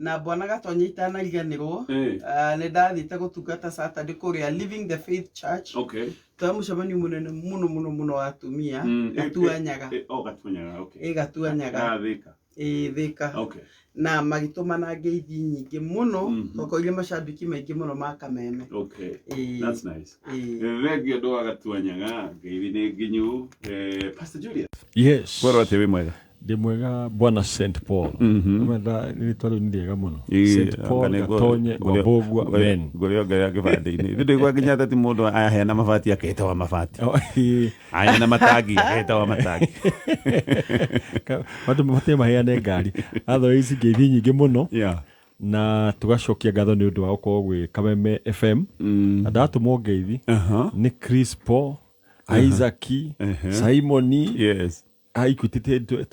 Na bwana Gatonye itanariganĩrwo, nĩ ndathiĩte gũtungata Saturday kũrĩa Living the Faith Church. Twa mũcemanio mũnene mũno mũno mũno wa atumia. Gatuanyaga. Oh, Gatuanyaga, okay. Ĩ Gatuanyaga. Ah, Thika. Ĩ Thika. Na magĩtũmana ngeithi nyingĩ mũno. Twakorire macambĩki maingĩ mũno ma Kameme. Ĩ. That's nice. Ĩ. Thengiũ andũ a Gatuanyaga, ngeithi nĩ nginyu. Pastor Julius. Yes. Kwĩrwo atĩ wĩ mwega. Ndĩ mwega bwana St Paul. Wenda rĩtwa rĩu nĩ rĩega mũno. St Paul Gatonye Wambũgua men. Ngũrĩ ongerera kĩbandĩ-inĩ. Ithuĩ ndũigua nginya ateti mũndũ aheana mabati aketa wa mabati. Oh, ĩĩ. Aheana matangi aketa wa matangi. Andũ mabatiĩ maheane ngari. Otherwise ngeithi nyingĩ mũno. Na tũgacokia ngatho nĩ ũndũ wa gũkorwo gwĩ Kameme FM. Na ndatũmwo ngeithi nĩ Chris Paul, Isaac, Simoni, Equity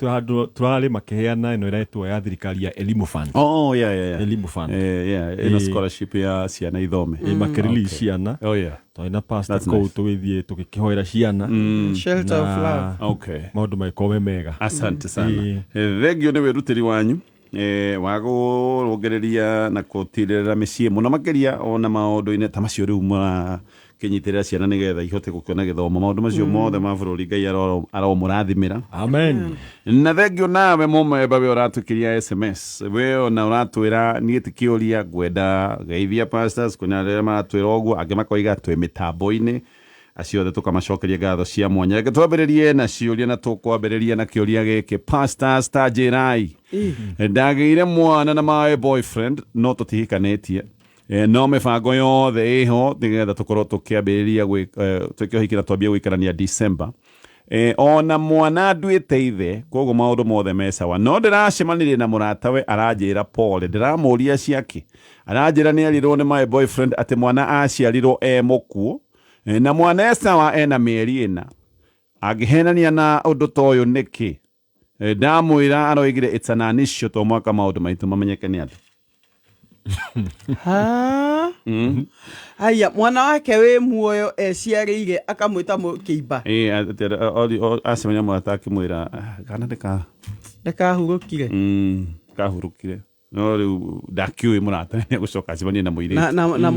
handũ tũrarĩ makĩheana ĩno ĩretwo ya thirikari ya Elimu Fund. Oh, yeah. Elimu Fund. Yeah, ĩno scholarship ya ciana ithome. Makĩrelease ciana. Oh, yeah. Twarĩ na pastor That's kũu nice. tũgĩthiĩ tũgĩkĩhoera ciana. Shelter of Na love. Maũndũ magĩkorwo me mega. Asante sana. Thengio nĩ wĩrutĩri wanyu wa kũrũngĩrĩria na gũtirĩrĩra mĩciĩ mũno makĩria ona maũndũ-inĩ ta macio rĩu mũrakĩnyitĩrĩra ciana nĩgetha ihote gũkĩona gĩthomo. Maũndũ macio mothe ma bũrũri Ngai aromũrathimĩra. Amen. Na thengio nawe mũmemba we ũratũkiria SMS, we ona ũratwĩra niĩ ti kĩũria ngwenda geithia pastors, kwĩna arĩa maratwĩra ũguo, angĩ makoiga twĩ mĩtambo-inĩ, acio othe tũkamacokeria ngatho cia mwanya. Reke twambĩrĩrie na ciũria, na tũkwambĩrĩria na kĩũria gĩkĩ. Pastors, ta njĩrai, ndagĩire mwana na my boyfriend no tũtihikanĩtie. No mĩbango yothe ĩho nĩgetha tũkorwo tũkĩambĩrĩria twĩke ũhiki na twambie gũikarania December. Ona mwana nduĩte ithe, koguo maũndũ mothe me sawa. No ndĩracemanirie na mũratawe aranjĩra pole, ndĩramũria ciake. Aranjĩra nĩ erirwo nĩ my boyfriend atĩ mwana aciarirwo e mũkuũ, na mwana e sawa ena mĩeri 4. Angĩhenania na ũndũ ta ũyũ nĩkĩ? Ndamwĩra aroigire it's an issue to mwaka maũndũ maitũ mamenyeke nĩ andũ. Ha? Haya, mwana wake wĩ muoyo eciarĩire akamwĩta kĩimba. Ĩĩ, acemania mũrata akĩmwĩra, kana ndĩka Ndakahurũkire. Kahurũkire. No rĩu ndakĩũĩ mũrata nĩ egũcoka acemanie na mũirĩtu. Na no no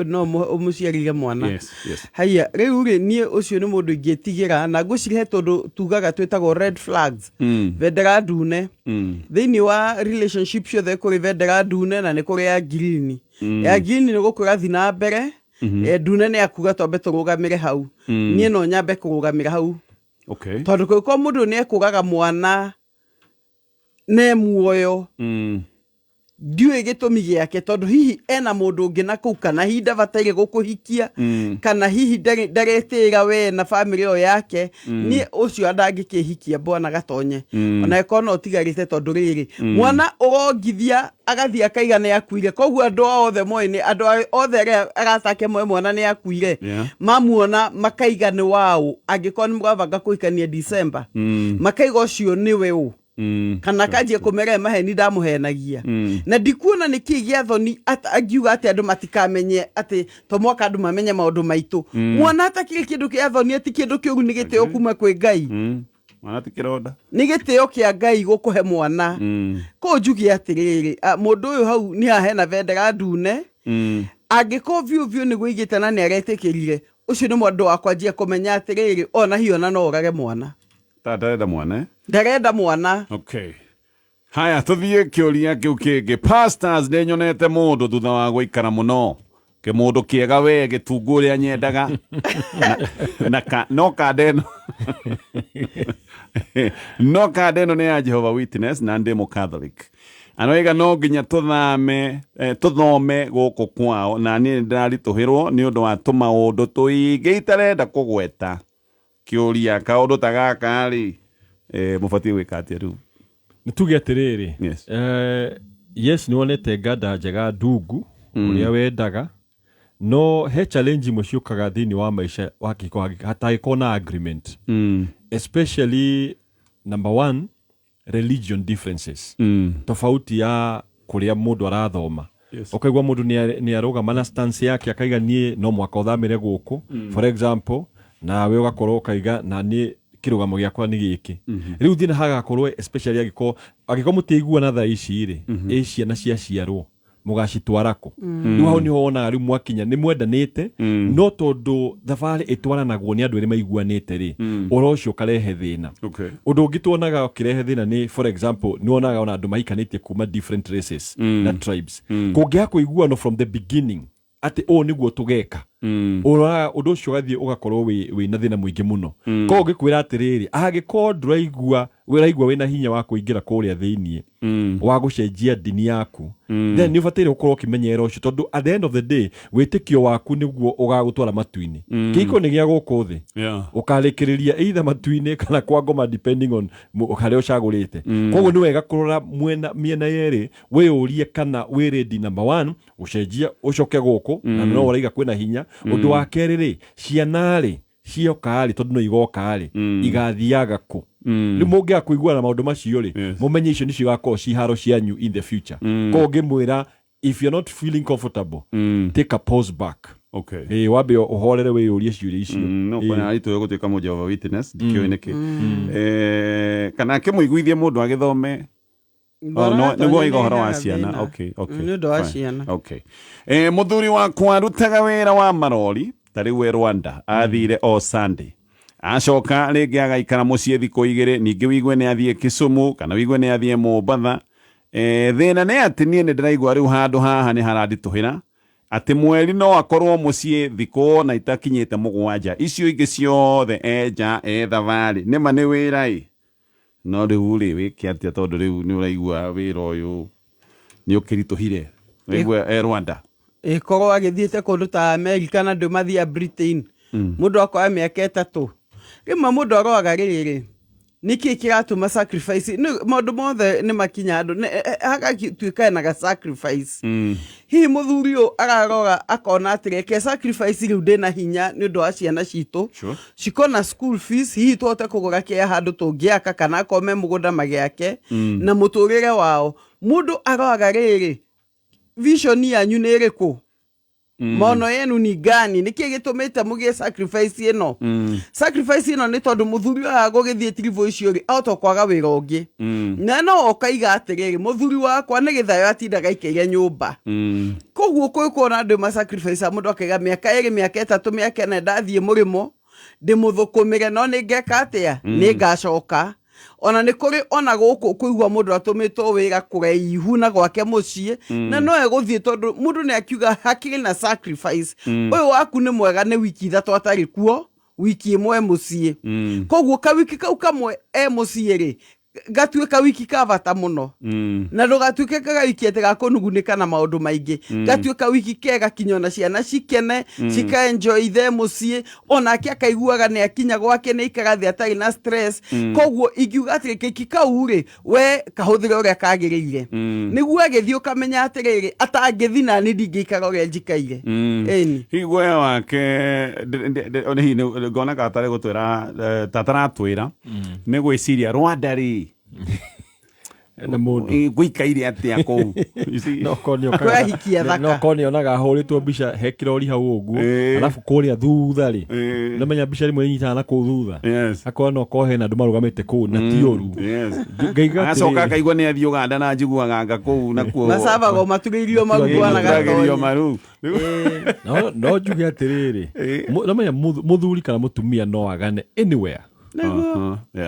no ũmũciarĩire mwana. Yes, yes. Haya, rĩu rĩ niĩ ũcio nĩ mũndũ ingĩtigĩra na ngwĩciria he tũndũ tugaga twĩtagwo red flags. Bendera ndune. Thĩinĩ wa relationship ciothe kũrĩ bendera ndune na nĩ kũrĩ ya green. Ya green nĩ gũkwĩra thiĩ na mbere. Ndune nĩ akuga twambe tũrũgamĩre hau. Niĩ no nyambe kũrũgamĩra hau. Tondũ kũngĩkorwo mũndũ nĩ ekũraga mwana ne muoyo, ndiũĩ gĩtũmi gĩake, tondũ hihi ena mũndũ ũngĩ na kũu, kana hihi ndabataire gũkũhikia, kana hihi ndaretĩĩra we na bamĩrĩ ĩyo yake. Niĩ ũcio ndangĩkĩhikia bwana Gatonye, ona ĩkorwo no ũtigarĩte, tondũ rĩrĩ mwana ũrongithia agathiĩ akaiga nĩ akuire, koguo andũ othe moĩ nĩ andũ othe arĩa aratake moĩ mwana nĩ akuire. Mamuona makaiga nĩ waũ, angĩkorwo nĩ mũrabanga kũhikania December, makaiga ũcio nĩwe ũ, kana akanjia kũmera maheni ndamũhenagia. Na ndikuona nĩ kĩĩ gĩa thoni angiuga atĩ andũ matikamenye atĩ to mwaka andũ mamenye maũndũ maitũ. Mwana atakĩrĩ kĩndũ kĩa thoni, ati kĩndũ kĩũru, nĩ gĩtĩo kuma kwĩ Ngai. Mwana ti kĩronda. Nĩ gĩtĩo kĩa Ngai gũkũhe mwana. Kũu njuge atĩrĩrĩ, mũndũ ũyũ hau nĩ haha hena bendera ndune. Angĩkorwo biũ biũ nĩguo aigĩte na nĩ aretĩkĩrire, ũcio nĩ mũndũ wa kwanjia kũmenya atĩrĩrĩ, ona hihi ona no ũrage mwana. Ta ndarenda mwana, eh? Ndarenda mwana. Okay. Haya, tũthiĩ kĩũria kĩu kĩngĩ. Pastors, nĩ nyonete mũndũ thutha wa gũikara mũno, kĩmũndũ kĩega we, gĩtungu ũrĩa nyendaga, na no kanda ĩno no kanda ĩno nĩ ya Jehovah Witness na ndĩ mũcatholic. Aroiga no nginya tũthome gũkũ kwao, na niĩ nĩndĩraritũhĩrwo nĩ ũndũ wa tũmaũndũ tũingĩ itarenda kũgweta. Kĩũria, kaũndũ ta gaka rĩ, mũbatiĩ gwĩka atĩa rĩu? Nĩ tuge atĩrĩrĩ, yes, nĩ wonete nganda njega ndungu ũrĩa wendaga, no he challenge imwe ciũkaga thĩinĩ wa maica wa kĩhiko hatangĩkorwo na agreement. Especially number one, religion differences. Tofauti ya kũrĩa mũndũ arathoma. Ũkaigua mũndũ nĩ arũgama na stance yake akaiga niĩ no mwaka ũthamĩre gũkũ. For example, nawe ũgakorwo ũkaiga na niĩ Kĩrũgamo gĩakwa nĩ gĩkĩ. Rĩu thĩna hagakorwo, especially angĩkorwo mũtiiguana thaa ici rĩ, ĩ ciana ciaciarwo mũgacitwara kũ? Rĩu hau nĩho wonaga rĩu mwakinya nĩ mwendanĩte, no tondũ thabarĩ ĩtwaranagwo nĩ andũ erĩ maiguanĩte rĩ, ũhoro ũcio ũkarehe thĩna. Ũndũ ũngĩ tuonaga ũkĩrehe thĩna nĩ, for example, nĩ wonaga ona andũ mahikanĩtie kuma different races na tribes, kũngĩaga kũiguano from the beginning atĩ ũũ nĩguo tũgeka, ũroraga ũndũ ũcio ũgathiĩ ũgakorwo wĩ na thĩna mũingĩ mũno. Koguo ngĩkwĩra atĩrĩrĩ, angĩkorwo ndũraigua ũraigua wĩna hinya wa kũingĩra kũrĩa thĩiniĩ wa gũcenjia ndini yaku, then nĩ ũbataire gũkorwo ũkĩmenyerera ũcio, tondũ at the end of the day wĩtĩkio waku nĩguo ũgagũtwara matu-inĩ. Kĩhiko nĩ gĩa gũkũ thĩ, ũkarĩkĩrĩria either matu-inĩ kana kwa ngoma, depending on harĩa ũcagũrĩte. Koguo nĩ wega kũrora mwena mĩena yerĩ, wĩyũrie kana wĩ ready, number one, ũcenjia ũcoke gũkũ na no ũraiga kwĩna hinya. Ũndũ wa kerĩ rĩ, ciana rĩ, cioka rĩ, tondũ no igoka rĩ, igathiaga kũ? Rĩu mũngĩaga kũiguana maũndũ macio rĩ, mũmenye icio nĩcio igakorwo ci haro cianyu in the future. Koguo ngĩmwĩra, if you're not feeling comfortable, take a pause back. Ĩĩ, wambe ũhorere, wĩyũrie ciũria icio. No kwena aritũ gũtuĩka mũ Jehovah Witness, ndikĩũĩ nĩkĩ. Kana akĩmũiguithie mũndũ agĩthome. Oh, no, nĩguo waiga ũhoro wa ciana. Okay. Nĩ ũndũ wa Fine. ciana. Okay. Mũthuri wakwa arutaga wĩra wa marori, ta rĩu e Rwanda athire o Sunday, acoka rĩngĩ agaikara mũciĩ thikũ 2, ningĩ wigue nĩ athiĩ Kisumu kana wigue nĩ athiĩ Mombatha. Thĩna nĩ atĩ niĩ nĩ ndĩraigua rĩu handũ haha nĩ haranditũhĩra, atĩ mweri no akorwo mũciĩ thikũ na itakinyĩte 7, icio ingĩ ciothe enja e thabarĩ. Nĩma nĩ wĩra ĩ, no rĩu rĩ, wĩke atĩa? Tondũ rĩu nĩ ũraigua wĩra ũyũ nĩ ũkĩritũhire, ũraigua e Rwanda. Ĩkorwo agĩthiĩte kũndũ ta America na ndũmathia Britain, mũndũ akoya mĩaka 3. Rĩmwe mũndũ aroaga rĩrĩ, nĩkĩ kĩratũma sacrifice? Maũndũ mothe nĩ makinya andũ hagatuĩka ena ga sacrifice. Hihi mũthuri ũyũ ararora akona atĩ reke sacrifice rĩu, ndĩna hinya nĩ ũndũ wa ciana citũ, cikona school fees, hihi tũhote kũgũra kĩa handũ tũngĩaka kana akorwo me mũgũnda magĩake na mũtũrĩre wao. Mũndũ aroaga rĩrĩ, vision yanyu nĩ ĩrĩkũ? Maono yenu ni gani? Nĩkĩ gĩtũmĩte mũgĩe sacrifice ĩno? Sacrifice ĩno nĩ tondũ mũthuri ũyũ agũgĩthiĩ tiribo icio rĩ, ahota kwaga wĩra ũngĩ, na no ũkaiga atĩrĩrĩ, mũthuri wakwa nĩ gĩthayo atindaga aikaire nyũmba. Koguo kwĩ kuona andũ ma sacrifice, mũndũ akaiga mĩaka 2, mĩaka 3, mĩaka 4 ndathiĩ mũrĩmo ndĩmũthũkũmĩre, no nĩ ngeka atĩa? Nĩ ngacoka. Ona nĩ kũrĩ ona gũkũ kũigua mũndũ atũmĩtwo wĩra kũraihu na gwake mũciĩ, na no egũthiĩ tondũ mũndũ nĩ akiuga hakĩrĩ na sacrifice. Ũyũ waku nĩ mwega, nĩ wiki 3 atarĩ kuo, wiki 1 mũciĩ. Koguo kawiki kau kamwe e mũciĩ rĩ, gatuĩka wiki ka bata mũno, na ndũgatuĩke kawiki atĩ gakũnugunĩka na maũndũ maingĩ, gatuĩka wiki kega kinya ona ciana cikene, cika enjoy ithe mũciĩ, onake akaiguaga nĩ akinya gwake, nĩ aikara thĩ atarĩ na stress. Koguo ingiuga atĩrĩ, keki kau rĩ, we kahũthĩre ũrĩa kagĩrĩire, nĩguo agĩthiĩ ũkamenya atĩrĩrĩ, atangĩthi nani ndingĩikara ũrĩa njikaire. Ĩni. Hihi guoya wake hihi ngona ka atarĩ gũtwĩra, tataratwĩra nĩ gwĩciria Rwanda rĩ, na mũndũ gũikaire atĩa kũu? You see? No korwo nĩ Kwĩrahikia thaka. No korwo nĩ onaga ahũrĩtwo mbica he kĩrori hau ũguo, arabu kũrĩa thutha rĩ, nĩmenya mbica rĩmwe inyitaga na kũu thutha, akorwo no korwo hena andũ marũgamĩte kũu na ti ũru. Ngaiga Agacoka atĩrĩrĩ, akaigua nĩ athiĩ Uganda na njiguaga anga kũu nakuo macabagwo maturĩirio maru bwana. Maturagĩrio Gatonye. maru. No njuge atĩrĩrĩ, nomenya mũthuri kana mũtumia no agane anywhere.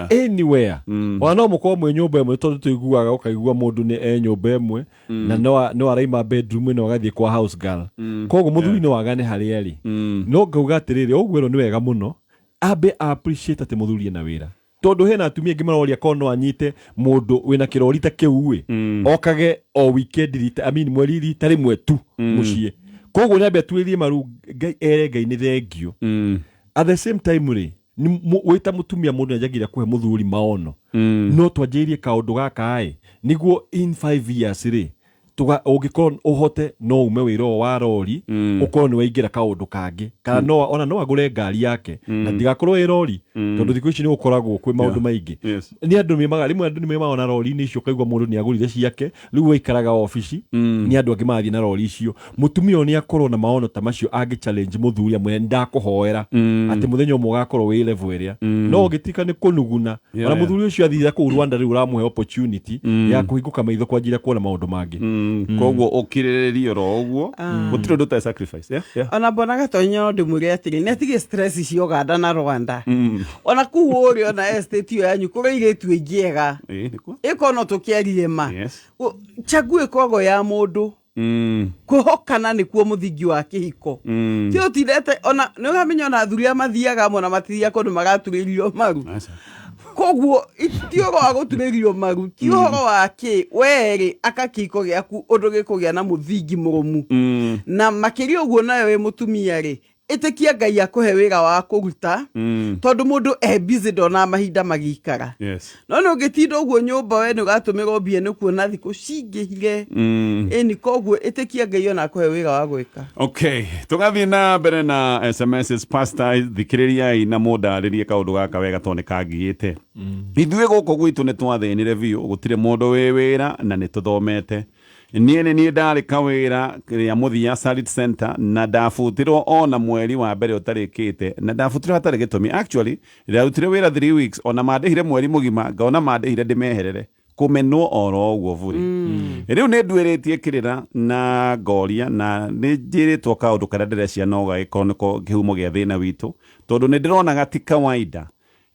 Anywhere, ona no mũkorwo mwĩ nyũmba ĩmwe, tondũ tũiguaga ũkaigua mũndũ nĩ e nyũmba ĩmwe na no araima bedroom ĩno agathiĩ kwa house girl. Koguo mũthuri no agane harĩa arĩ, no ngauga atĩrĩrĩ, ũguo ĩno nĩ wega mũno ambe appreciate atĩ mũthuri ena wĩra, tondũ hena atumia aingĩ maroria korwo no anyite mũndũ wĩna kĩrori ta kĩu ĩ, okage o weekend rita, I mean, mweri rita rĩmwe tu mũciĩ. Koguo nĩ ambe atuĩrie maru Ngai, ere Ngai nĩ thengio. At the same time rĩ, wĩ ta mũtumia, mũndũ nĩanjagĩrĩra kũhe mũthuri maono, no twanjĩrĩrie kaũndũ gaka ĩ, nĩguo in 5 years rĩ. Ũngĩkorwo ũhote no ume wĩra ũyũ wa rori, ũkorwo nĩ waingĩra kaũndũ kangĩ, kana no ona no agũre ngari yake na ndigakorwo ĩ rori, tondũ thikũ ici nĩ gũkoragwo kwĩ maũndũ maingĩ. Nĩ andũ memaga, rĩmwe andũ nĩ memaga na rori-inĩ icio, ũkaigua mũndũ nĩ agũrire ciake, rĩu aikaraga obici, nĩ andũ angĩ marathiĩ na rori icio. Mũtumia ũyũ nĩ akorwo na maono ta macio, angĩ challenge mũthuri amwĩre ndakũhoera atĩ mũthenya ũmwe ũgakorwo wĩ level ĩrĩa no ũngĩtuĩka nĩ kũnuguna. Ona mũthuri ũcio athire kũu Rwanda, rĩu ũramũhe opportunity ya kũhingũka maitho kwanjĩrĩria kuona maũndũ mangĩ. Koguo ũkirĩrĩrie oro ũguo, gũtirĩ ũndũ ũtarĩ sacrifice. Yeah. Ona mbona Gatonya, no ndĩmwĩre atĩrĩ, nĩ atige stress cia Uganda na Rwanda. Ona kũu ũrĩ ona estate ĩyo yanyu kũrĩ airĩtu aingĩ ega. Ĩĩ, nĩkuo. Ĩkorwo no tũkĩarie ma. Chaguo ĩkoragwo ya mũndũ. Kwĩhokana nĩkuo mũthingi wa kĩhiko. Ti ũtindĩte ona nĩ ũramenya ona athuri arĩa mathiaga amwe ona matithiaga kũndũ magaturĩrio maru. Aca. Koguo ti ũhoro wa gũturĩrio maru, ti ũhoro wa kĩ werĩ, aka kĩhiko gĩaku ũndũ gĩkũgĩa na mũthingi mũrũmu. Na makĩria ũguo nayo wĩ mũtumia rĩ, ĩtĩkia Ngai akũhe wĩra wa kũruta, tondũ mũndũ e busy ndonaga mahinda magĩikara. No nĩ ũngĩtinda ũguo nyũmba, we nĩ ũgatũmĩrwo mbia nĩ kuona thikũ cingĩhire. Ĩni, koguo ĩtĩkia Ngai ona akũhe wĩra wa gwĩka. Okay, tũgathiĩ na mbere na SMS. Pastor, thikĩrĩriai na mũndarĩrie kaũndũ gaka wega tondũ nĩ kangiĩte. Ithuĩ gũkũ gwitũ nĩ twathĩnire biũ, gũtirĩ mũndũ wĩ wĩra na nĩ tũthomete. Niĩ nĩ niĩ ndarĩ kawĩra rĩa mũthia Sarit Center na ndabutirwo ona mweri wa mbere ũtarĩkĩte, na ndabutirwo hatarĩ gĩtũmi. Actually, ndarutire wĩra 3 weeks, ona mandĩhire mweri mũgima, ngona mandĩhire ndĩmeherere, kũmenwo oro ũguo buri. Rĩu nĩ nduĩrĩtie kĩrĩra na ngoria na nĩ njĩrĩtwo kaũndũ karĩa ndĩrecia no gagĩkorwo nĩko kĩhumo gĩa thĩna witũ, tondũ nĩ ndĩronaga ti kawaida.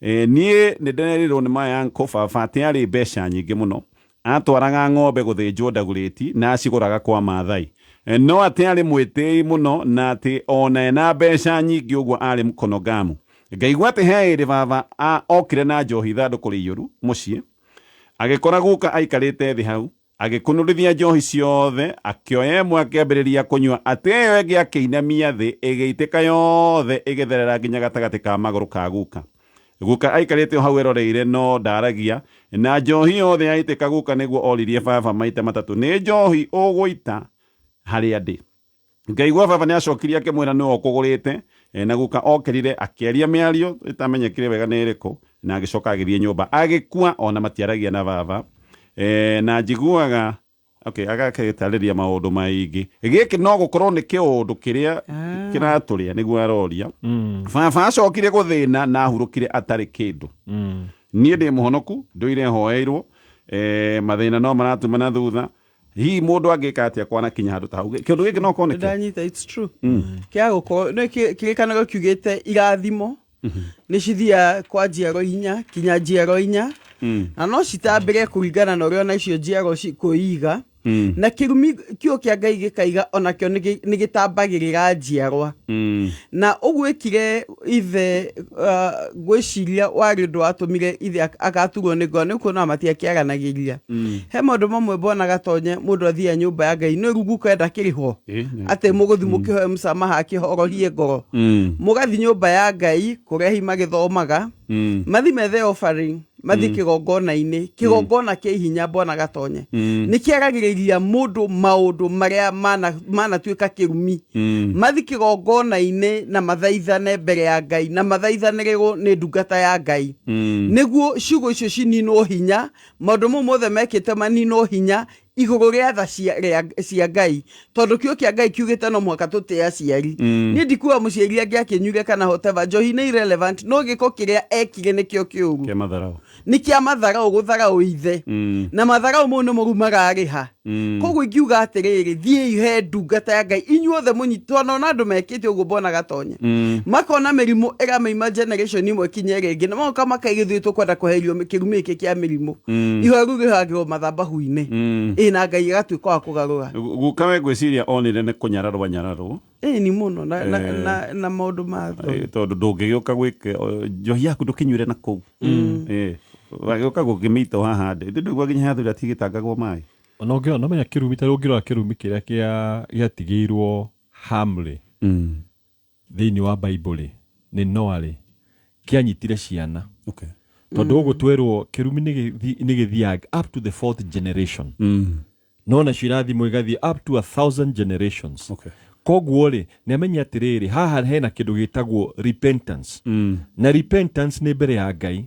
Niĩ nĩ ndĩrerirwo nĩ my uncle baba atĩ arĩ mbeca nyingĩ mũno, atwaraga ng'ombe gũthĩnjwo ndagurĩti na acigũraga kwa Maathai. No atĩ arĩ mwĩtĩi mũno na atĩ ona ena mbeca nyingĩ ũguo arĩ mũkonogamu. Ngaigua atĩ he hĩndĩ baba okire na njohi ithandũkũ rĩiyũru mũciĩ, agĩkora guka aikarĩte thĩ hau, agĩkunũrithia njohi ciothe, akĩoya ĩmwe akĩambĩrĩria kũnyua, atĩ ĩyo ĩngĩ akĩinamia thĩ, ĩgĩitĩka yothe ĩgĩtherera nginya gatagatĩ ka magũrũ ka guka. Guka aikarĩte o hau eroreire no ndaragia, na njohi yothe yaitĩka, guka nĩguo oririe baba maita matatũ, "Nĩ njohi ũgũita harĩa ndĩ?" Ngaigua baba nĩ acokirie akĩmwĩra nĩwe ũkũgũrĩte. Na guka okĩrire akĩaria mĩario ĩtamenyekire wega nĩ ĩrĩkũ, na agĩcoka agĩthiĩ nyũmba agĩkua, ona matiaragia na baba. Na njiguaga okay, agakĩtarĩria maũndũ maingĩ. Gĩkĩ no gũkorwo nĩ kĩũndũ kĩrĩa kĩratũrĩa nĩguo aroria. Baba acokire gũthĩna na ahurũkire atarĩ kĩndũ. Niĩ ndĩ mũhonoku, ndũire hoeirwo, mathĩna no maratuma na thutha. Hihi mũndũ angĩka atĩa kwanakinya handũ ta hau? Kĩũndũ gĩkĩ no korwo nĩkĩo. Ndanyita, it's true. Kĩa gũkorwo nĩ kĩrĩkanĩro kiugĩte irathimo nĩ cithiaga kwa njiaro inya kinya njiaro inya, na no citambĩre kũringana na ũrĩa ona icio njiaro kwĩiga, na kĩrumi kiugo kĩa Ngai gĩkaiga onakĩo nĩ gĩtambagĩrĩra njiarwa. Na ũguo ĩkire ithe, ngwĩciria warĩ ũndũ watũmire ithe agaturwo nĩ ngoro, nĩ kuona matiakĩaranagĩria. He maũndũ mamwe mbonaga Tonye, mũndũ athiaga nyũmba ya Ngai nĩ rungu kwenda kĩrĩho atĩ mũgũthi mũkĩhoe mũsamaha akĩhorohie ngoro. Mũgathi nyũmba ya Ngai kũrĩa hihi magĩthomaga, mathi methe offering, mathi kĩgongona-inĩ. Kĩgongona kĩa ihinya, mbona Gatonye, nĩ kĩaragĩrĩria mũndũ maũndũ marĩa manatuĩka kĩrumi. Mathi kĩgongona-inĩ na mathaithane mbere ya Ngai na mathaithanĩrĩrwo nĩ ndungata ya Ngai, nĩguo ciugo icio cininwo hinya, maũndũ mau mothe mekĩte maninwo hinya igũrũ rĩa tha cia Ngai, tondũ kiugo kĩa Ngai kiugĩte no mũhaka tũtĩe aciari. Niĩ ndikuga mũciari angĩakĩnyuire kana whatever, njohi nĩ irrelevant, no gĩko kĩrĩa ekire nĩkĩo kĩũru. Kĩa matharau. Nĩ kĩa matharau, gũtharaũ ithe, na matharau mau nĩmo rĩu mararĩha. Koguo ingiuga atĩrĩrĩ, thiĩi he ndungata ya Ngai inyuothe mũnyitwo ona andũ mekĩte ũguo, mbona Gatonye, makona mĩrimũ ĩramaima generation ĩmwe kinya ĩrĩa ĩngĩ, na magoka makaigithio, tũkwenda kweherio kĩrumi gĩkĩ kĩa mĩrimũ. Ihoya rĩu rĩhagĩrwo mathabahu-inĩ, ĩ na Ngai agatuĩka wa kũgarũra. Guka we ngwĩciria onire nĩ kũnyararwo anyararwo. Ĩ ni mũno na maũndũ ma thoni. Tondũ ndũngĩgĩũka gwĩke njohi yaku ndũkĩnyuĩre na kũu. Wagĩũka gũkĩmĩita haha ndĩ ndũigua nginya hathuri atigĩtangagwo maĩ. Ona ũngĩrora no menya kĩrumi, ta rĩu ũngĩrora kĩrumi kĩrĩa gĩatigĩirwo Ham rĩ, thĩinĩ wa Bible rĩ, nĩ Noa rĩ, kĩanyitire ciana, tondũ ũgũtwerwo kĩrumi nĩ gĩthiaga up to the fourth generation. No nacio irathimo igathiĩ up to 1,000 generations. Koguo rĩ, nĩ amenye atĩrĩrĩ, haha hena kĩndũ gĩtagwo repentance, na repentance nĩ mbere ya Ngai,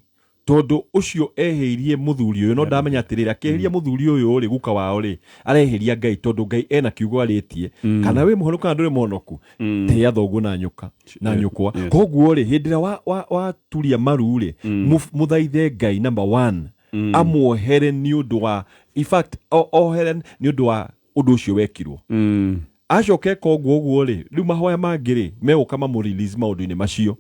tondũ ũcio ehĩirie mũthuri ũyũ, no ndamenya atĩrĩrĩ, akĩhĩria mũthuri ũyũ rĩ, guka wao rĩ, arehĩria Ngai, tondũ Ngai ena kiugo arĩtie, kana wĩ mũhonoku kana ndũrĩ mũhonoku, tĩĩa thoguo na nyũka na nyũkwa. Koguo rĩ, hĩndĩ ĩrĩa waturia maru rĩ, mũthaithe Ngai number one amuohere nĩ ũndũ wa, in fact, ohere nĩ ũndũ wa ũndũ ũcio wekirwo. Acoke eka ũguo ũguo rĩ, rĩu mahoya mangĩ rĩ megũka mamũ release maũndũ-inĩ macio,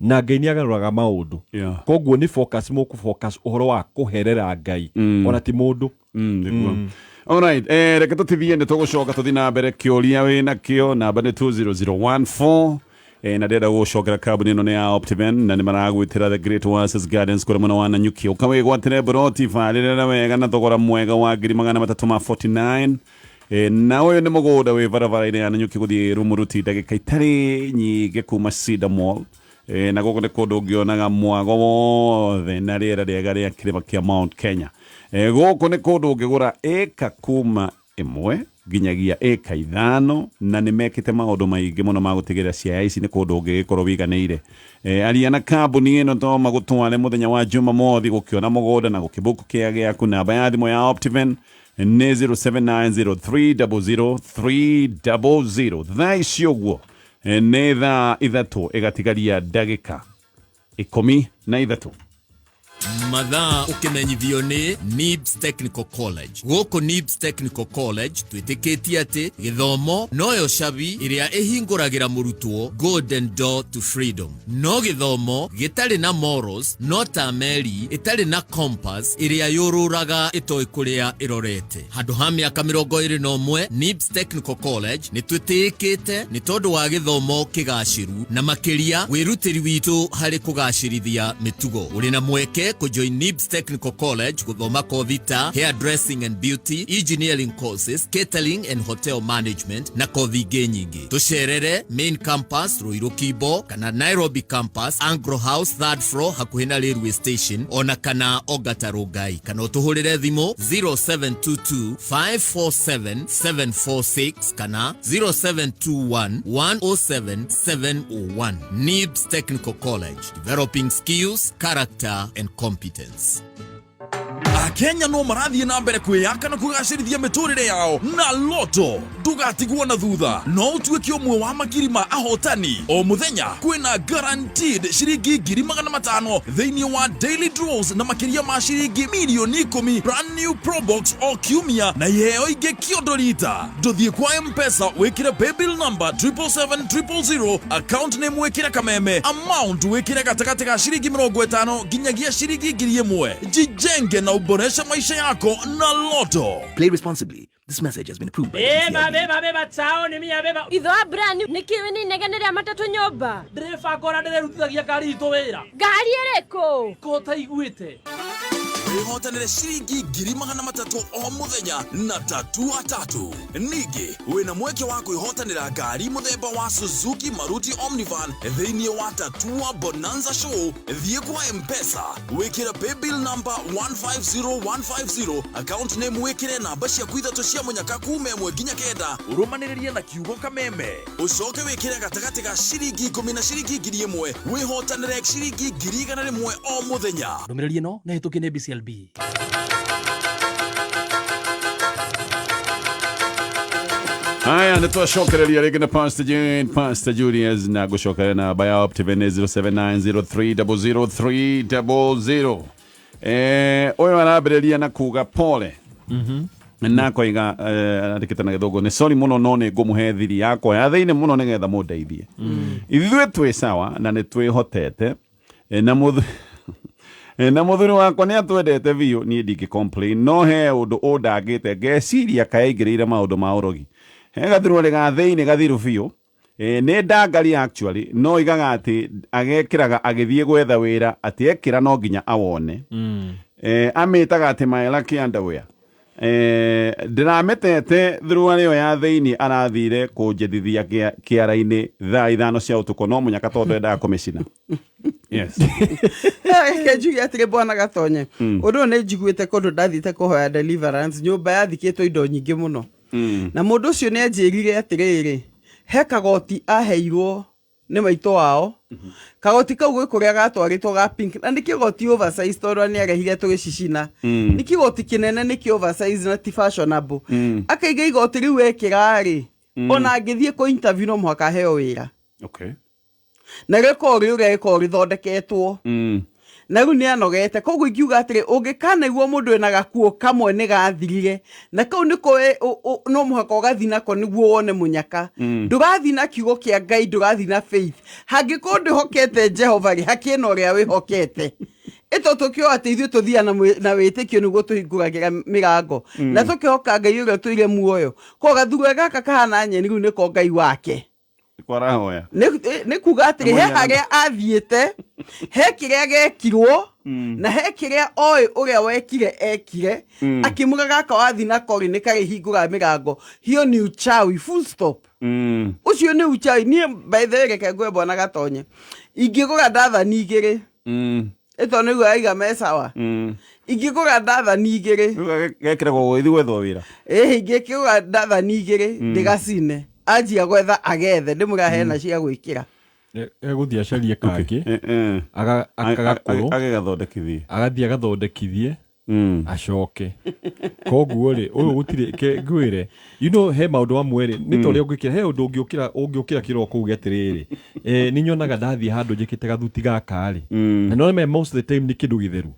na Ngai nĩ agarũraga maũndũ. Koguo nĩ focus, mũkũ focus ũhoro wa kũherera Ngai, ona ti mũndũ. Nĩguo. Alright, reke tũtithie, nĩ tũgũcoka tũthiĩ na mbere. Kĩũria wĩ nakĩo, namba nĩ 20014. Na ndĩrenda gũgũcokera kambuni ĩno nĩ ya Optiven, na nĩ maragwĩtĩra The Great Oasis Gardens kũrĩa mwena wa Nanyuki. Ũka wĩgwatĩre mburoti barĩrĩre wega na thogora mwega wa ngiri magana matatũ ma 49. Na ũyũ nĩ mũgũnda wĩ barabara-inĩ ya Nanyuki gũthiĩ Rumuruti, ndagĩka itarĩ nyingĩ kuma Cedar Mall. Na gũkũ nĩ kũndũ ũngĩonaga mwago wothe na rĩera rĩega rĩa kĩrĩma kĩa Mount Kenya. Gũkũ nĩ kũndũ ũngĩgũra ĩka kuma 1 nginyagia ĩka 5, na nĩ mekĩte maũndũ maingĩ mũno ma gũtigĩrĩra ciaya ici nĩ kũndũ ũngĩgĩkorwo wĩiganĩire. Aria na kambuni ĩno to magũtware mũthenya wa Jumamothi gũkĩona mũgũnda na gũkĩbook kĩa gĩaku. Namba ya thimũ ya Optiven nĩ 0790300300. Thaa ici ũguo nĩ thaa 3 ĩgatigaria ndagĩka 13. Mathaa ũkĩmenyithio nĩ NIBS Technical College. Gũkũ NIBS Technical College twĩtĩkĩtie atĩ gĩthomo noyo cabi ĩrĩa ĩhingũragĩra mũrutwo golden door to freedom. No gĩthomo gĩtarĩ na morals no ta meri ĩtarĩ na compass ĩrĩa yũrũraga ĩtoĩ kũrĩa ĩrorete. Handũ ha mĩaka 21, NIBS Technical College nĩ twĩtĩĩkĩte nĩ tondũ wa gĩthomo kĩgacĩru na makĩria wĩrutĩri witũ harĩ kũgacĩrithia mĩtugo. Ũrĩ na mweke kũjoin NIBS Technical College gũthoma kothi ta hairdressing and beauty, engineering courses, catering and hotel management na kothi ingĩ nyingĩ. Tũcerere main campus Ruiru Kimbo, kana Nairobi campus, Anglo House third floor, hakuhĩ na railway station, ona kana Ongata Rongai, kana ũtũhũrĩre thimũ 0722 547 746 kana 0721 107 701. NIBS Technical College, developing skills, character and competence. Akenya no marathiĩ na mbere kwĩyaka na kũgacĩrithia mĩtũrĩre yao na Loto. Ndũgatigwo na thutha, no ũtuĩke ũmwe wa makiri ma ahotani. O mũthenya kwĩna guaranteed ciringi 500,000 thĩinĩ wa daily draws, na makĩria ma ciringi mirioni 10 brand new Probox o kiumia, na iheo ingĩ kĩondo rita. Ndũthiĩ kwa Mpesa, wĩkĩre paybill number 777 000, account name wĩkĩre Kameme, amount wĩkĩre gatagatĩ ga ciringi 50 nginyagia ciringi 1,000. Jijenge na uboreshe maisha yako na Loto. Play responsibly. This message has been approved by the Beba. BCLB. Beba, beba taoni miya beba. Itho wa Brian, nĩkĩ nĩ inegene rĩa matatũ nyũmba? Ndereba ngora ndĩrerutithagia ngari itũ wĩra. Ngari ĩrĩkũ? Ko taiguĩte. Wĩhotanĩre ciringi 300,000 o mũthenya na Tatua Tatu. Ningĩ wĩna mweke wa kwĩhotanĩra ngari mũthemba wa Suzuki Maruti Omnivan thĩinĩ wa Tatua Bonanza Show. Thiĩ kwa Mpesa, wĩkĩre paybill number 150150, account name wĩkĩre namba ciaku ithatũ cia mũnyaka kuma 1 nginya 9, ũrũmanĩrĩrie na kiugo Kameme, ũcoke wĩkĩre gatagatĩ ga ciringi 10 na ciringi 1,000, wĩhotanĩre ciringi 100,000 o mũthenya. Ndũmĩrĩri ĩno nĩ hĩtũkie nĩ BCLB. Haya, nĩ twacokereria rĩngĩ na Pastor Jane, Pastor Julius, na ngũcokeria namba ya Optiven 0790300300. Ũyũ arambĩrĩria na kuga pole na akoiga, andĩkĩte na Gĩthũngũ nĩ sorry mũno, no nĩ ngũmũhe thiri yakwa ya thĩinĩ mũno nĩgetha mũndeithie. Ithuĩ twĩ sawa na nĩ twĩhotete. Na mũthuri wakwa nĩ atwendete biũ, niĩ ndingĩ complain, no he ũndũ ũndangĩte ngeciria kayaingĩrĩire maũndũ ma ũrogi. He gathuruarĩ ga thĩinĩ gathiru biũ. Nĩ ndangari actually, no igaga atĩ agekĩraga agĩthiĩ gwetha wĩra, atĩ ekĩra no nginya awone. Amĩtaga atĩ my lucky underwear. Ndĩramĩtete thuruarĩ ĩyo ya thĩinĩ arathire kũnjethithia kĩara-inĩ thaa 5 cia ũtukũ no mũnyaka tondũ endaga kũmĩcina. Yes. Reke njuge atĩrĩ bwana Gatonye, ũndũ ũyũ nĩ njiguĩte kũndũ ndathiĩte kũhoya deliverance, nyũmba yathikĩtwo indo nyingĩ mũno. Na mũndũ ũcio nĩ anjĩrire atĩrĩrĩ, he kagoti aheirwo nĩ maitũ wao. Kagoti kau gwĩ kũrĩa gatwarĩtwo ga pink, na nĩ kĩgoti oversize tondũ nĩ arehire tũgĩcicina. Nĩ kĩgoti kĩnene, nĩ kĩ oversize na ti fashionable. Akaiga igoti rĩu ekĩra rĩ, ona angĩthiĩ kũ interview no mũhaka aheo wĩra. Na rĩkorwo rĩ ũrĩa rĩkorwo rĩthondeketwo. Na rĩu nĩ anogete, koguo ingiuga atĩrĩ, ũngĩkanaigua mũndũ wĩna gakuo kamwe nĩ gathirire, na kau nĩko no mũhaka ũgathiĩ nako nĩguo wone mũnyaka. Ndũrathiĩ na kiugo kĩa Ngai, ndũrathiĩ na faith. Hangĩkorwo ndwĩhokete Jehova rĩ, hakĩna ũrĩa wĩhokete. Ĩto tũkĩoa atĩ ithuĩ tũthiaga na wĩtĩkio nĩguo tũhingũragĩra mĩrango, na tũkĩhoka Ngai ũrĩa ũtũire muoyo. Koguo gathurua gaka kahana nyeni rĩu nĩko Ngai wake. Kwarahoya. Nĩ kuga atĩrĩ, he harĩa athiĩte, he kĩrĩa gekirwo, na he kĩrĩa oĩ ũrĩa wekire ekire, akĩmũra gaka wathi nako rĩ, nĩ karĩhingũra mĩrango. Hiyo ni uchawi, full stop. Ũcio nĩ uchawi. Niĩ by the way, reke ngwe bwana Gatonye, ingĩgũra ndathani 2, ĩto nĩguo aiga me sawa. Ingĩgũra ndathani 2, Rĩu gekĩragwo gũgĩthiĩ gwethwo wĩra. Ĩhĩ, ingĩkĩgũra ndathani 2 ndĩgacine, anjia gwetha agethe, ndĩmũra hena cia gwĩkĩra. Egũthiĩ acarie kangĩ, akagakũrũ, Agĩgathondekithie. Agathiĩ agathondekithie, acoke. Koguo rĩ, ũyũ gũtirĩ ke ngwĩre, he maũndũ mamwe rĩ, nĩ ta ũrĩa ũngĩkĩra, he ũndũ ũngĩũkĩra kĩroko uge atĩrĩrĩ, nĩ nyonaga ndathiĩ handũ njĩkĩte gathuti gaka rĩ, na nĩ most of the time nĩ kĩndũ gĩtheru.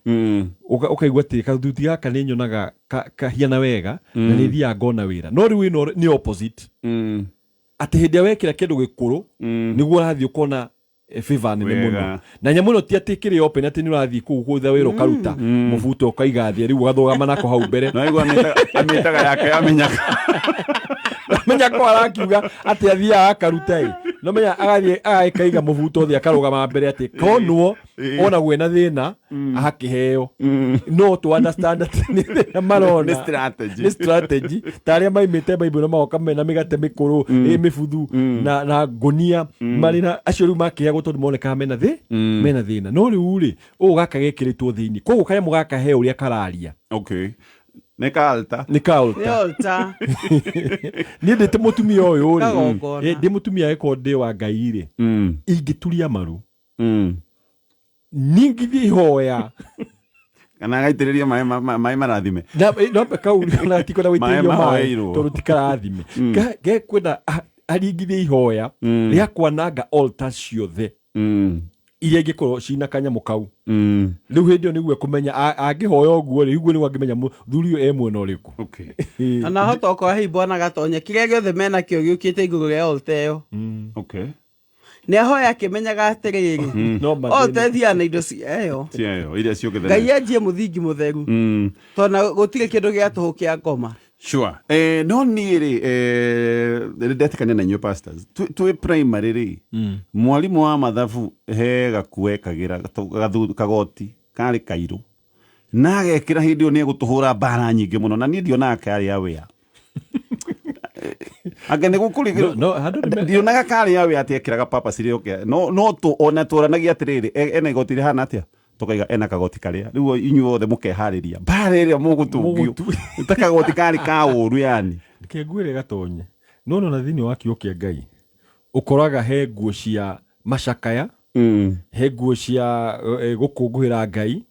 Ũkaigua atĩ gathuti gaka nĩ nyonaga kahiana wega, na nĩ thiaga ngona wĩra. No rĩu ĩno nĩ opposite. Atĩ hĩndĩ ĩrĩa wekĩra kĩndũ gĩkũrũ, nĩguo ũrathiĩ ũkona favor nene mũno. Na nyamũ ĩno ti atĩ kĩrĩ open atĩ nĩ ũrathiĩ kũu gwetha wĩra ũkaruta mũbuto ũkaiga thĩ, rĩu ũgathũgama nako hau mbere. No igua amĩtaga yake ya mĩnyaka. Menya ko arakiuga atĩ athiaga akaruta ĩ, no menya agathiĩ agakaiga mũbuto thĩ akarũgama mbere atĩ konwo ona gwĩna thĩna akĩheo, no to understand atĩ nĩ thĩna marona. Nĩ strategy. Nĩ strategy ta arĩa maimĩte Bible na magoka mena mĩgate mĩkũrũ ĩ mĩbuthu na ngũnia marĩ na acio rĩu makĩheagwo tondũ monekaga mena thĩna, no rĩu rĩ, ũũ gaka gekĩrĩtwo thĩinĩ, koguo kanyamũ gaka he ũrĩa kararia. Okay. Nĩ ka altar. Nĩ ka Nĩ altar. Altar. Niĩ ndĩ ta mũtumia ũyũ rĩ, Kagongona. ndĩ mũtumia ĩkorwo ndĩ wa Ngai rĩ, ingĩturia maru ningithie ihoya. Kana agaitĩrĩria maĩ marathime. Na no kau na tikwenda Maĩ gũitĩrĩrio maĩ mahoeirwo. tondũ ti karathime. Gekwenda aringithie ihoya rĩa kwananga altar ciothe iria ingĩkorwo cina kanyamũ kau. Rĩu hĩndĩ ĩyo nĩguo ekũmenya angĩhoya ũguo rĩ, ũguo nĩguo angĩmenya mũthuri ũyũ e mwena ũrĩkũ. Ona hota okorwo hihi bwana Gatonye kĩrĩa gĩothe menakĩo gĩũkĩte igũrũ rĩa altar ĩyo, nĩ ahoya akĩmenyaga atĩrĩrĩ, No mathĩna. altar ĩthiaga na indo ciayo. Ciayo iria ciũkĩte. Ngai anjie mũthingi mũtheru, tondũ na gũtirĩ kĩndũ gĩa tũhũ kĩa ngoma. Sure. No niĩ rĩ, nĩ ndetĩkania na inyuĩ pastors. Twĩ primary rĩ, mwarimũ wa mathabu he gakuo ekagĩra kagoti karĩ kairũ, na agekĩra hĩndĩ ĩyo nĩ egũtũhũra mbara nyingĩ mũno, na niĩ ndionaga karĩ aware. Anga nĩ gũkũrĩ No, handũ nĩ ndionaga karĩ aware atĩ ekĩraga purpose ĩrĩa ũkĩa no tũ ona tũranagia atĩrĩrĩ, ena igoti rĩhana atĩa, tũkaiga ena kagoti karĩa rĩu inyuĩ othe mũkeharĩria mbara ĩrĩa mũgũtungio ta kagoti karĩ ka ũru yani. Reke ngwĩre Gatonye, no nona thĩinĩ wa kiugo kĩa Ngai ũkoraga he nguo cia macakaya, he nguo cia gũkũngũĩra Ngai.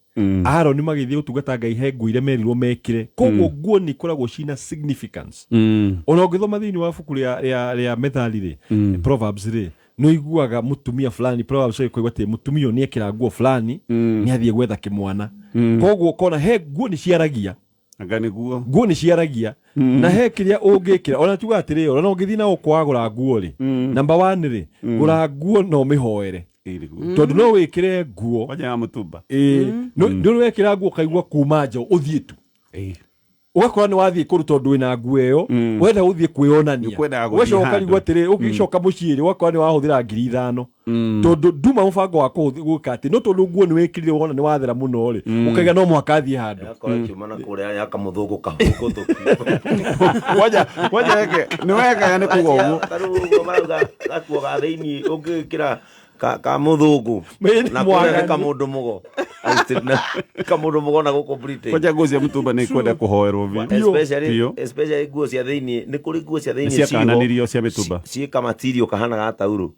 Aroni magĩthiĩ gũtungata Ngai he nguo iria merirwo mekĩre, koguo nguo nĩ ikoragwo cina significance. Ona ũngĩthoma thĩinĩ wa ibuku rĩa Methali rĩ, Proverbs rĩ, nĩ ũiguaga mũtumia fulani, Proverbs ĩkoiga atĩ mũtumia ũyũ nĩ ekĩra nguo fulani nĩ athiĩ gwetha kĩmwana. Koguo ũkona he nguo nĩ ciaragia. Anga nĩguo. Nguo nĩ ciaragia, na he kĩrĩa ũngĩkĩra, ona tuga atĩrĩ, ona ũngĩthiĩ na gũkũ wagũra nguo rĩ, number one rĩ, gũra nguo na ũmĩhoere, tondũ no wĩkĩre nguo Kwanja ya mũtumba. Ĩĩ, nĩ wekĩra nguo ũkaigua kuma nja ũthiĩ tu. Ũgakora nĩ wathiĩ kũndũ tondũ wĩna nguo ĩyo, wenda gũthiĩ kwĩonania. Nĩũkwendaga gũthiĩ Ũgacoka handũ. ũkarigwo atĩrĩ, ũgĩcoka mũciĩ rĩ, ũgakora nĩ wahũthĩra 5,000 tondũ nduma mũbango wa gwĩka atĩ no tondũ nguo nĩ wĩkĩrire wona nĩ wathera mũno rĩ, ũkaiga no mũhaka athiĩ handũ. Yakorwo kiuma na kũrĩa ya kamũthũngũ kahũkũ. Kwanja kwanja reke nĩ wekaga nĩ kuga ũguo. Tarĩu ũguo marauga gakuo ga thĩiniĩ ũngĩkĩra ka mũthũngũ Mĩ- na kũrĩa nĩ mwaganu. kamũndũ mũgo. Kamũndũ mũgo na gũkũ Britain. Kwanja nguo cia mũtumba nĩ kwenda kũhoerwo biũ. Especially Biũ. especially nguo cia thĩiniĩ, nĩ kũrĩ nguo cia thĩiniĩ Nĩ ciakananirio cia mĩtumba. Ciĩ kamatirio kahana ga taurũ.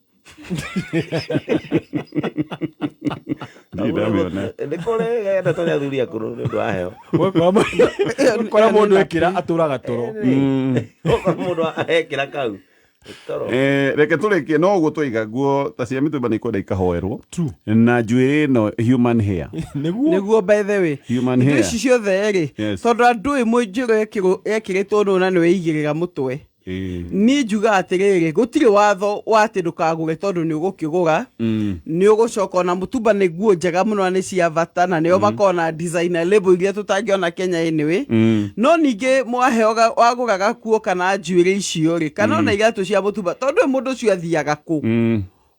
Ndirĩ ndamĩona. Nĩ kũrĩ endetwo nĩ athuri akũrũ nĩ ũndũ wa heho. Ũgakora mũndũ ekĩra atũraga toro. Ũgakora mũndũ ekĩra kau toro. Reke tũrĩkie no ũguo twaiga nguo ta cia mĩtumba nĩ kwenda ikahoerwo na njuĩrĩ ĩno human hair. Nĩguo. Nĩguo, by the way, Human indo hair. ici ciothe rĩ, tondũ andũ ĩmwe njĩro ekĩrĩtwo nũ na nĩ weigĩrĩra mũtwe. Niĩ njugaga atĩrĩrĩ, gũtirĩ watho wa atĩ ndũkagũre tondũ nĩ ũgũkĩgũra, nĩ ũgũcoka ona mũtumba nĩ nguo njega mũno na nĩ cia bata na nĩo makoragwo na designer label iria tũtangĩona Kenya anyway. No ningĩ mwaheo wagũra gakuo kana njuĩrĩ icio rĩ, kana ona iratũ cia mũtumba, tondũ mũndũ ũcio athiaga kũ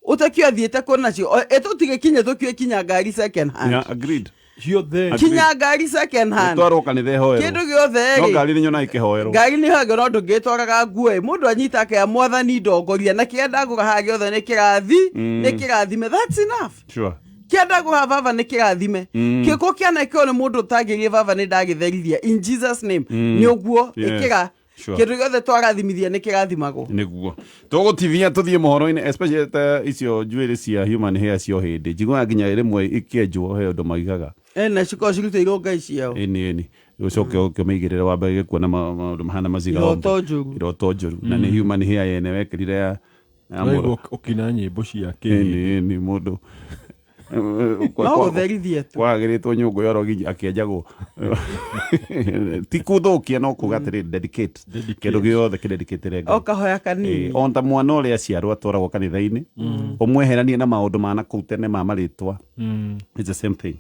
ũtakio athiĩte kũ nacio. Ĩtũtigĩkinye tũkiue kinya ngari second hand. Yeah, agreed. Ciothe. Kinya ngari second hand. Twarwo kanitha ĩhoerwo. Kĩndũ gĩothe No rĩ, ngari nĩ nyonaga ĩkĩhoerwo. Ngari nĩ hangĩ no ndũngĩtwaraga nguo ĩ mũndũ anyita akea mwathani ndongoria na kĩrĩa ndagũra haha gĩothe nĩ kĩrathi nĩ kĩrathime, that's enough. Kĩrĩa ndagũra, baba, nĩ kĩrathime. Kĩko kĩanekĩo nĩ mũndũ ũtangĩrie, baba, nĩ ndagĩtherithia in Jesus name. Nĩ ũguo. Ĩkĩra kĩndũ gĩothe twarathimithia nĩ kĩrathimagwo. Nĩguo tũgũtithia tũthiĩ mohoro-inĩ, especially ta icio njuĩrĩ cia human hair cio hĩndĩ njiguaga nginya rĩmwe ikĩenjwo he ũndũ maigaga. Na cikorwo cirutĩirwo ngai ciao. Ĩni ĩni ũcoke ũkĩmĩigĩrĩra wambe gĩkuona maũndũ mahana maziga. Iroto njũru. Iroto njũru na nĩ human hair yene wekĩrire ya Ũraigua ũkina nyĩmbo cia kĩhĩndĩ. Ĩni ĩni mũndũ No gũtherithia tu. Kwagĩrĩtwo nyũngũ ya orogi akĩenjagwo ti kũthũkia no kuga atĩrĩ dedicate kĩndũ gĩothe kĩdedicatĩre Ngai. O kahoya kanini. On ta mwana ũrĩa aciarwo atwaragwo kanitha-inĩ ũmweheranie na maũndũ ma na kũu tene ma marĩtwa. It's the same thing.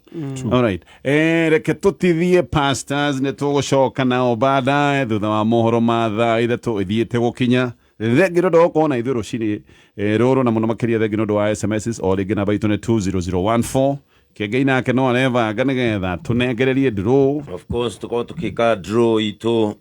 All right. Reke tũtithie pastors, nĩ tũgũcoka nao baadaye thutha wa mohoro ma thaa 3 ithiĩte gũkinya. Thengi nĩ ũndũ wa gũkorwo na ithuĩ rũcinĩ rũrũ na mũno makĩria thengi nĩ ũndũ wa SMSs o rĩngĩ namba itũ nĩ 20014. Kĩengei nake no arebanga nĩgetha tũnengererie draw. Of course, tukorwo tukika draw itũ.